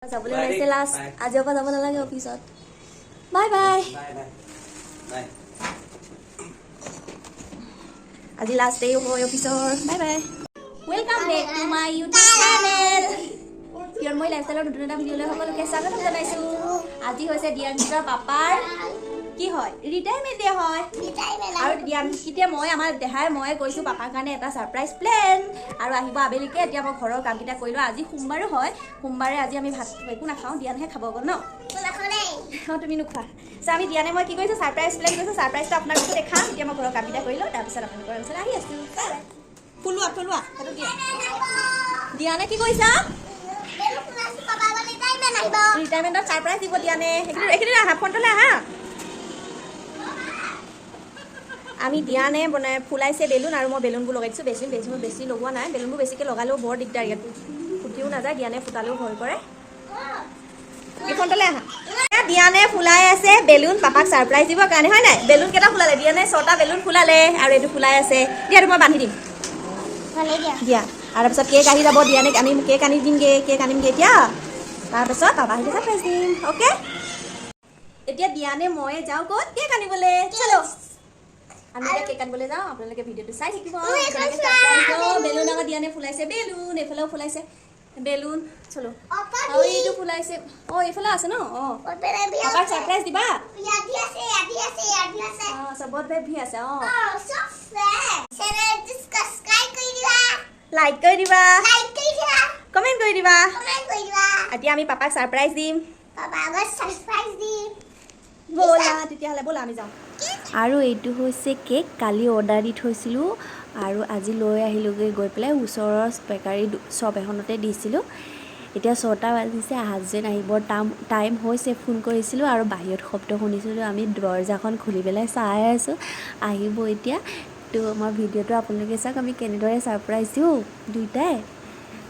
যাবলৈ ওলাইছে লাষ্ট, আজিৰ পৰা যাব নালাগে অফিচত। Bye bye. Bye. আজি লাষ্ট ডে হয় অফিচৰ। Bye bye. Welcome back to my YouTube channel. Kiranmoyee লাইফষ্টাইলৰ নতুন এটা ভিডিঅ'লৈ সকলোকে স্বাগতম জনাইছোঁ। আজি হৈছে দিয়ানজিতৰ পাপাৰ কি হয়, ৰিটায়াৰমেণ্ট ডে হয়। আৰু দিয়ানজিতে মই আমাৰ দেহাই মই কৈছোঁ পাপাৰ কাৰণে এটা ছাৰপ্ৰাইজ প্লেন। আৰু আহিব আবেলিকে। এতিয়া মই ঘৰৰ কামকেইটা কৰি লওঁ। আজি সোমবাৰো হয়, সোমবাৰে আজি আমি ভাত একো নাখাওঁ, দিয়ানহে খাব অকল ন। অঁ, তুমি নোখোৱা। চ' আমি দিয়ানে মই কি কৰিছোঁ, ছাৰপ্ৰাইজ প্লেন কৰিছোঁ। ছাৰপ্ৰাইজটো আপোনালোকো দেখাম। এতিয়া মই ঘৰৰ কামকেইটা কৰি লওঁ, তাৰপিছত আপোনালোকৰ ওচৰলৈ আহি আছোঁ। ফুলোৱা ফুলোৱা সেইটো দিয়া। দিয়ানে কি কৰিছা? ৰিটায়াৰমেণ্টত ছাৰপ্ৰাইজ দিব দিয়ানে। এইখিনি আহা, ফোনটোলৈ আহা। আমি দিয়ানে বনাই ফুলাইছে বেলুন আৰু মই বেলুনবোৰ লগাই দিছোঁ। বেছি বেছি বেছি লগোৱা নাই, বেলুনবোৰ বেছিকৈ লগালেও বৰ দিগদাৰ, ইয়াত ফুটিও নাযায়। দিয়ানে ফুটালেও ভয় কৰে। এইখনটোলৈ আহা। দিয়ানে ফুলাই আছে বেলুন পাপাক ছাৰপ্ৰাইজ দিবৰ কাৰণে, হয় নাই? বেলুন কেইটা ফুলালে দিয়ানে? 6টা বেলুন ফুলালে আৰু এইটো ফুলাই আছে। দিয়া, মই বান্ধি দিম দিয়া। আৰু তাৰপিছত কেক আহি যাব, দিয়ানে আমি কেক আনি দিমগৈ, কেক আনিমগৈ এতিয়া। তাৰপিছত পাপা আহিলে ছাৰপ্ৰাইজ দিম। অ'কে, এতিয়া দিয়ানে ময়ে যাওঁ ক'ত কেক আনিবলৈ। চলো, আমি এতিয়া কেক আনিবলৈ যাওঁ। আপোনালোকে ভিডিঅ'টো চাই থাকিব। বেলুন আকৌ দিয়ানে ফুলাইছে বেলুন, এইফালেও ফুলাইছে বেলুন। চলো, আৰু এইটো ফুলাইছে। অঁ, এইফালে আছে ন। অঁ, পাপাক ছাৰপ্ৰাইজ দিবা। অঁ, চবত ভি আছে। অঁ, লাইক কৰি দিবা, কমেণ্ট কৰি দিবা। এতিয়া আমি পাপাক ছাৰপ্ৰাইজ দিম। ব'লা তেতিয়াহ'লে, ব'লা আমি যাওঁ। আৰু এইটো হৈছে কেক, কালি অৰ্ডাৰ দি থৈছিলোঁ আৰু আজি লৈ আহিলোঁগৈ গৈ পেলাই। ওচৰৰ বেকাৰী শ্বপ এখনতে দিছিলোঁ। এতিয়া 6টা বাজিছে, হাজবেণ্ড আহিবৰ টাইম হৈছে। ফোন কৰিছিলোঁ আৰু বাহিৰত শব্দ শুনিছিলোঁ। আমি দৰ্জাখন খুলি পেলাই চাই আছোঁ, আহিব এতিয়া। তো আমাৰ ভিডিঅ'টো আপোনালোকে চাওক, আমি কেনেদৰে ছাৰপ্ৰাইজ দিওঁ দুয়োটাই।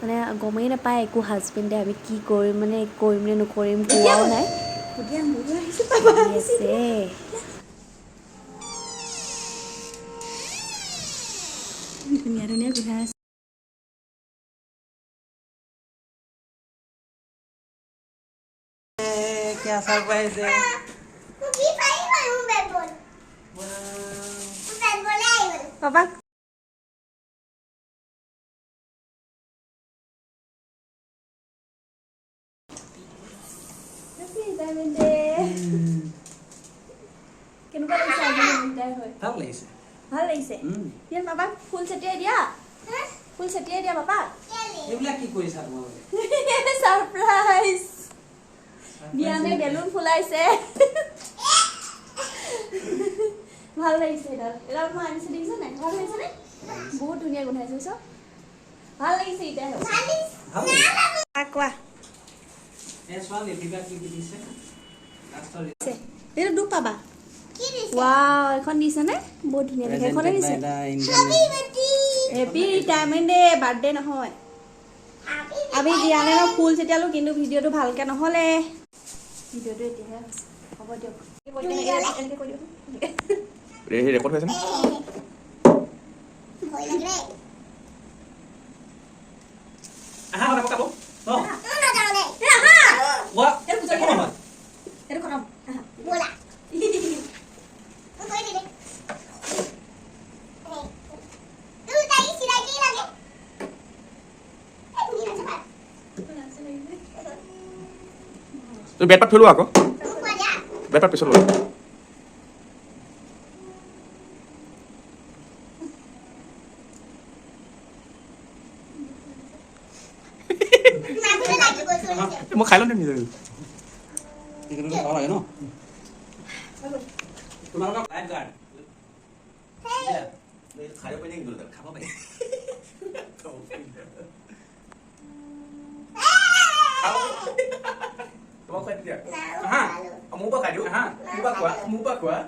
মানে গমেই নাপায় একো হাজবেণ্ডে, আমি কি কৰিম, মানে কৰিম নে নকৰিম কোৱাও নাই। আছে ধুনীয়া ধুনীয়া গোন্ধাই আছে। क्या सरप्राइज है? পাপা কেনেকুৱা লাগিছে আজি ৰিটায়াৰ হৈ? ভাল লাগিছে। ভাল লাগিছে। ইয়াত পাপাক ফুল ছটিয়াই দিয়া, ফুল ছটিয়াই দিয়া পাপাক। এইবিলাক কি কৰিছা তোমালোকে? ছাৰপ্ৰাইজ দিয়ানে বেলুন ফুলাইছে। ভাল লাগিছে। এডাল এডাল মই আনিছো, দেখিছা নাই? ভাল লাগিছে নে? বহুত ধুনীয়া গোন্ধাইছে, বুজিছ? ভাল লাগিছে। এতিয়া কোৱা, এইটো দুখ পাবা। ৱাও, এখন দিছেনে? বহুত ধুনীয়া সেইখনে দিছে। হেপী ৰিটায়াৰমেণ্ট ডে, বাৰ্থডে নহয়। আমি দিয়ানে ন ফুল ছটিয়ালো, কিন্তু ভিডিঅ'টো ভালকে নহ'লে। ভিডিঅ'টো এতিয়াহে হৈছে। হ'ব দিয়ক, এনেকৈ কৈ দিয়ক। ৰেকৰ্ড হৈছে নে? এইটো খতম। তুমি বেট পাত থৈ লোৱা আকৌ, বেট পাত পিছত লোৱা। মই খাই ল'ম নিজে। লাগে ন তোমালোকৰ লাইফ গাৰ্ড খাই পাৰি নেকি? খাব পাৰি। তোমাক খুৱাই দিয়া। মোৰ পৰা খাই দিওঁ, মোৰ পৰা খোৱা, মোৰ পৰা খোৱা।